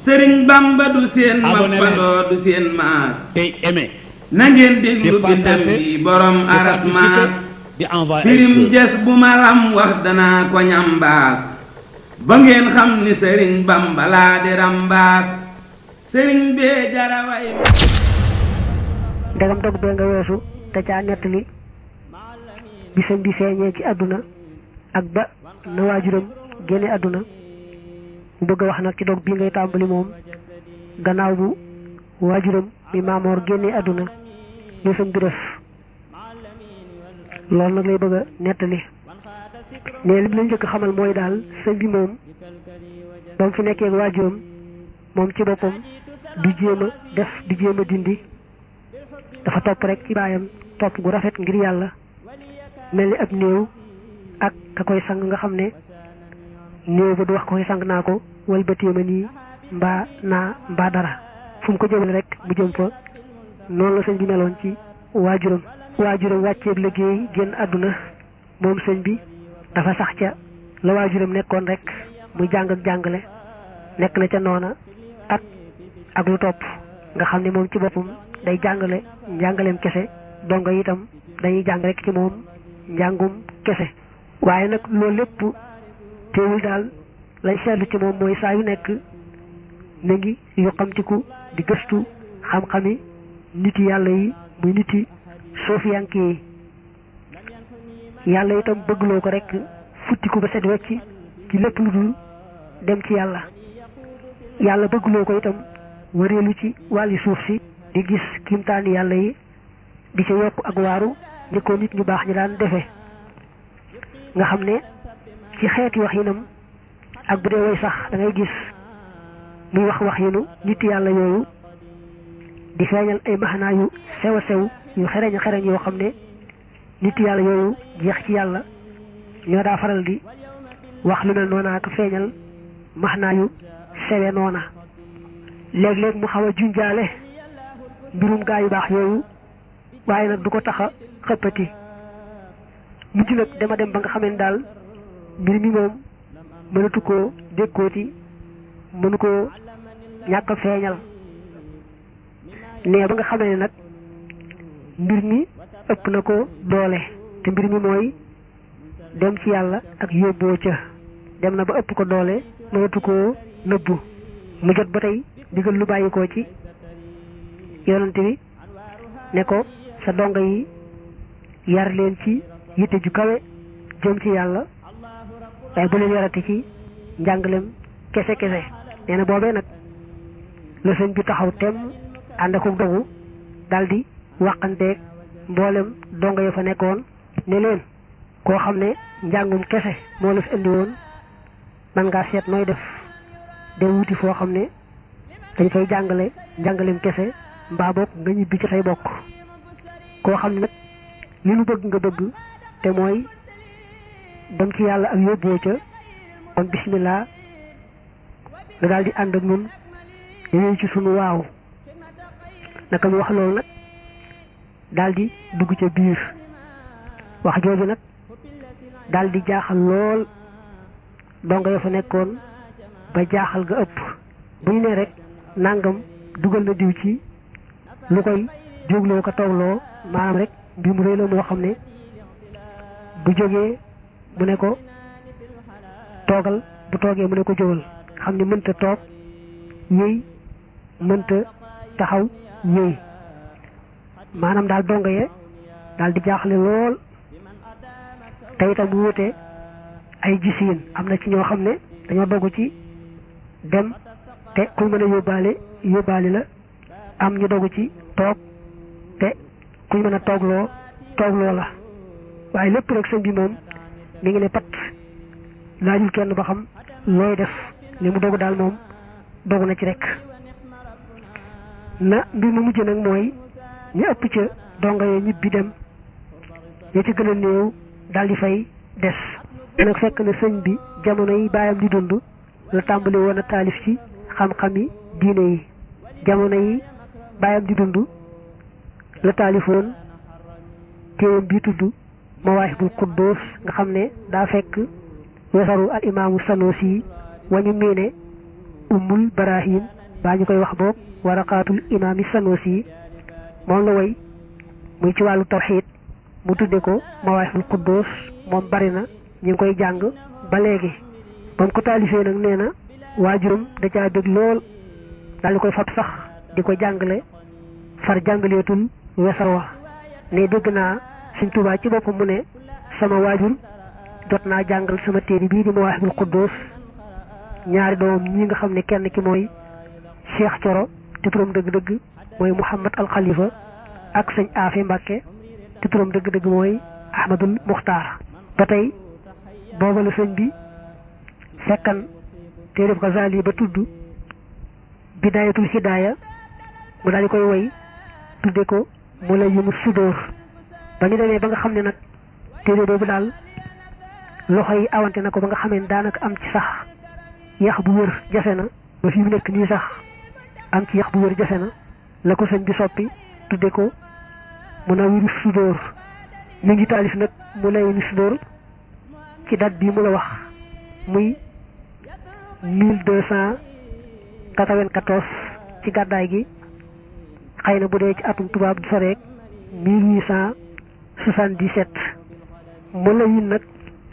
sëriñ Bamba du seen mappandoo du seen maas tey aimé na ngeen déglu bindam bi borom aras maas di envoyé firim jes bu ma lam wax danaa ko ñambaas ba ngeen xam ni sëriñ Bamba laa di rambaas sëriñ bee jaraway ndegam dog bee nga weesu te caa nettali bi sëñ bi feeñee ci àdduna ak ba na waajuram génne àdduna mu bëgg a wax nag ci dog bii ngay tàmbali moom gannaaw bu waajuram mi maamoor génne àdduna li sëñ bi def loolu nag lay bëgg a nettali ne li la njëkk xamal mooy daal sëñ bi moom ba mu fi nekkee ak waajuram moom ci boppam du jéem a def du jéem a dindi dafa topp rek ci baayam topp gu rafet ngir yàlla mel ni ab néew ak ka koy sang nga xam ne néew ba du wax ko koy sang naa ko walbatee ma nii mbaa dara fu mu ko jëmale rek mu jëm fa noonu la sëñ bi meloon ci waajuram wàcceeb liggéey génn àdduna moom sëñ bi dafa sax ca la waajuram nekkoon rek muy jàng ak jàngale nekk na ca noona ak lu topp nga xam ne moom ci boppam day jàngale njàngaleem kese donga itam dañuy jàng rek ci moom njàngum kese waaye nag loolu lépp teewul daal lay seetlu ci moom mooy saa yu nekk na ngi yu xamtiku di gëstu xam-xami niti yàlla yi muy niti soofiyanke yi yàlla itam bëggloo ko rek futtiku ba set wecc ci lépp lu dul dem ci yàlla bëggloo ko itam wareelu ci wàlli suuf si di gis kiimtaani yàlla yi di ca yokk ak waaru ni ko nit ñu baax ñi daan defe nga xam ne ci xeeti wax yinam ak bu dee way sax da ngay gis muy wax yinu nit yàlla yooyu di feeñal ay maxanaa yu sew a sew yu xereñ yoo xam ne nit yàlla yooyu jeex ci yàlla ñoo daa faral di wax lu mel noona ak feeñal maxanaa yu sewe noona léeg-léeg mu xaw a junjaale mbirum gaa yu baax yooyu waaye nag du ko tax a xëppati mujj nag dama dem ba nga xamee daal mbir mi moom mënatu koo dékkooti mënu koo ñàkk a feeñal nee ba nga xamee ne nag mbir mi ëpp na ko doole te mbir mi mooy dem ci yàlla ak yóbboo ca dem na ba ëpp ko doole mënatu koo nëbbu mu jot ba tey digal lu bàyyi ko ci yonante bi ne ko sa donga yi yar leen ci yitte ju kawe jëm ci yàlla waaye bu leen yarati ci njàngalem kese nee na boobee nag la sëñ bi taxaw tem ànd ak dogu daldi waxanteeg mboolem donga ya fa nekkoon ne leen koo xam ne njàngum kese moo la fi indi woon man ngaa seet nooy def dem wuti foo xam ne dañ fay jàngale njàngalem kese mbaa bokk nga ñibbi ci say bokk koo xam ne nag li nu bëgg nga bëgg te mooy dem ci yàlla ak yóbboo ca kon bismillah nga daal di ànd ak ñun dañuy ci sunu waaw naka mu wax loolu nag daal di dugg ca biir wax jooju nag daal di jaaxal lool donga ya fa nekkoon ba jaaxal ga ëpp bu ñu ne rek nangam dugal na diw ci lu koy jógloo ko toogloo maanaam rek mbir mu réy la moo xam ne bu jógee mu ne ko toogal bu toogee mu ne ko jógal xam ne mënta toog yéy mënta taxaw yéy maanaam daal donga ye daal di jaaxle lool te itam bu wute ay gisiin am na ci ñoo xam ne dañoo dogu ci dem te kuy mën a yóbbaale la am ñu dogu ci toog te kuy mën a toogloo la waaye lépp rek sëñ bi moom mi ngi ne pat laajul kenn ba xam looy def li mu dogu daal moom dogu na ci rek na mbir mu mujj nag mooy ñu ëpp ca donga yee ñibbi dem ña ci gën a néew daal di fay des nag fekk na sëñ bi jamono yi baayam di dund la tàmbali woon a taalif ci xam-xami diine yi jamono yi baayam di dund la taalifoon téeram bi tudd Mawaahibul Quddus nga xam ne daa fekk wesaru al imaamu Sanusi wañu miine ummul barahim baa ñu koy wax boog waraqaatul imaami Sanusi moom la way muy ci wàllu tawxiid mu tudde ko mawaahibul quddus moom bari na ñu ngi koy jàng ba léegi ba mu ko taalifee nag nee na waajuram da caa dégg lool daal di koy fab sax di ko jàngale far jàngaleetul wesar wa ne dégg naa Sëñ Tuubaa ci boppam mu ne sama waajur jot naa jàngal sama téere bii di mawaahibul quddus ñaari doomam ñi nga xam ne kenn ki mooy Cheikh Coro te turam dëgg-dëgg mooy Mouhamad al Khalifa ak sëñ Afe Mbàkke te turam dëgg-dëgg mooy Ahmadul Muxtaar ba tey booba la sëñ bi fekkan téereb Gazaali ba tudd Bidaayatul Hidaaya mu daal di koy woy tudde ko Mulayyinu Sudóor ba ñu demee ba nga xam ne nag téere boobu daal loxo yi awante na ko ba nga xamee daanaka am ci sax yax bu wér jafe na ba fi mu nekk nii sax am ci yax bu wér jafe na la ko sëñ bi soppi tudde ko Munawwirus Sudóor mi ngi taalif nag Mulayyinu Sudóor ci date bii mu la wax muy 1294 ci gàddaay gi xëy na bu dee ci atum tubaab du soreek 1877 Mulayyin nag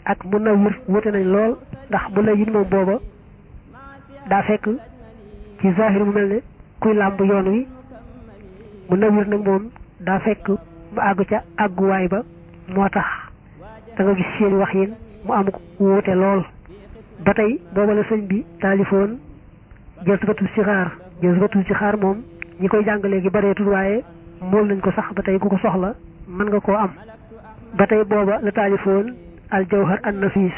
ak Munawwir wute nañ lool ndax Mulayyin moom booba daa fekk ci zahir mu mel ne kuy làmb yoon wi Munawwir nag moom daa fekk mu àgg ca àgguwaay ba moo tax da nga gis seeni wax yéen mu am wuute lool ba tey booba la sëñ bi taalifoon Jazbatul Sixaar moom ñi koy jàng léegi bareetul waaye mool nañ ko sax ba tey ku ko soxla mën nga koo am ba tey booba la taalifoon al Jawhar an Nafis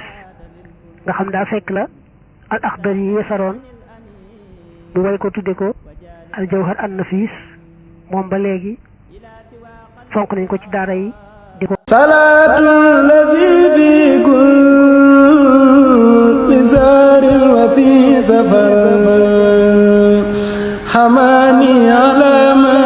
nga xam daa fekk la al Axdari yi yeesaroon mu way ko tudde ko al Jawhar an Nafis moom ba léegi fonk nañ ko ci daara yi di ko salaatul lazi fi kulli saarin wa fi safar hamani ala ma